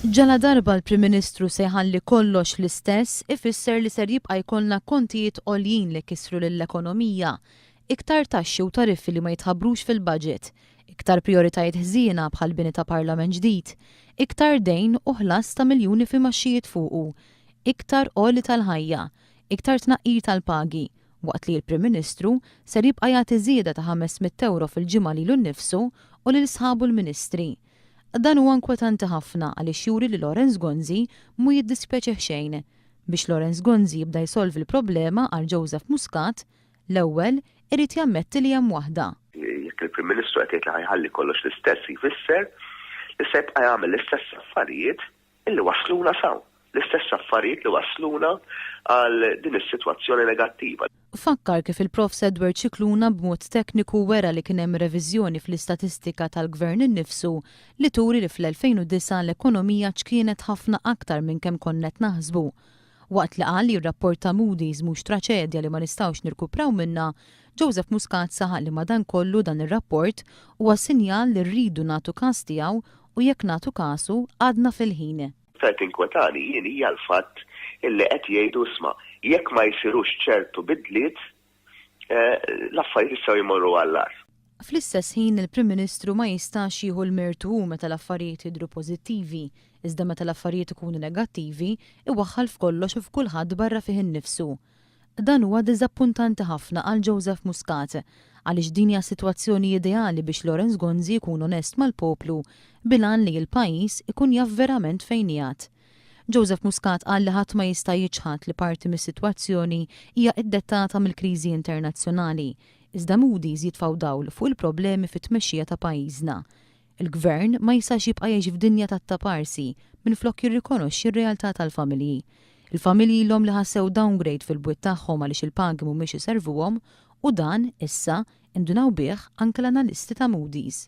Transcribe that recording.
Ġaladarba l-Prim Ministru se jħalli kollox l-istess, ifisser li ser jibqa' jkollna kontijiet għoljin li kissru lill-ekonomija, iktar taxxi u tariffi li ma jitħabbrux fil-budget, iktar prijoritajiet ħżiena bħall-bini ta' Parlament ġdid, iktar dejn u ħlas ta' miljuni f'imgħaxxijiet fuqu, iktar għoli tal-ħajja, iktar tnaqqir tal-pagi, waqt li l-Prim Ministru ser jibqa' jagħti żieda ta' 500 ewro fil-ġimgħa lilu nnifsu u lil sħabu l-Ministri. Dan huwa inkwetanti ħafna għaliex juri li Lawrence Gonzi mhu jiddispjaċih xejn. Biex Lawrence Gonzi jibda jsolvi l-problema għal Joseph Muscat, l-ewwel irid jammetti li hemm waħda. Jekk il-Prim Ministru qed jgħid li ħa jħalli kollox l-istess jfisser li se jibqa' jagħmel l-istess affarijiet illi wassluna s'hawn, l-istess affarijiet li wassluna għal din is-sitwazzjoni negattiva. Fakkar kif il-Profs Edward Scicluna b'mod tekniku wera li kien hemm reviżjoni fl-istatistika tal-Gvern innifsu li turi li fl-2009 l-ekonomija ċkienet ħafna aktar minn kemm konna qed naħsbu. Waqt li qal li r-rapport ta' Moody's mhux traċedja li ma nistgħux nirkupraw minnha, Joseph Muscat saħaq li madankollu dan ir-rapport huwa sinjal li rridu nagħtu każ tiegħu u jekk nagħtu kasu għadna fil-ħin. Iktar tinkwetani jien hija l-fatt illi qed jgħidu isma' jekk ma jsirux ċertu bidliet l-affarijiet jistgħu jmorru għall-agħar. Fl-istess ħin il-Prim Ministru ma jistax jieħu l-mertu hu meta l-affarijiet jidhru pożittivi, iżda meta l-affarijiet ikunu negattivi, iwaħħal f'kollox u f'kulħadd barra fih innifsu. Dan huwa diżappuntanti ħafna għal Joseph Muscat, għaliex din hija sitwazzjoni ideali biex Lawrence Gonzi jkun onest mal-poplu bil-għan li l-pajjiż ikun jaf verament fejn qiegħed. Joseph Muscat qal li ħadd ma jista' jiċħad li parti mis-sitwazzjoni hija iddettata mill-kriżi internazzjonali, iżda Moody's jitfgħu dawl fuq il-problemi fit-tmexxija ta' pajjiżna. Il-Gvern ma jistax jibqa' jgħix f'dinja tat-taparsi minflok jirrikonoxxi r-realtà tal-familji. Il-familji ilhom li ħassew downgrade fil-bwiet tagħhom għaliex il-pagi mhumiex iservuhom u dan, issa, indunaw bih anke l-analisti ta' Moody's.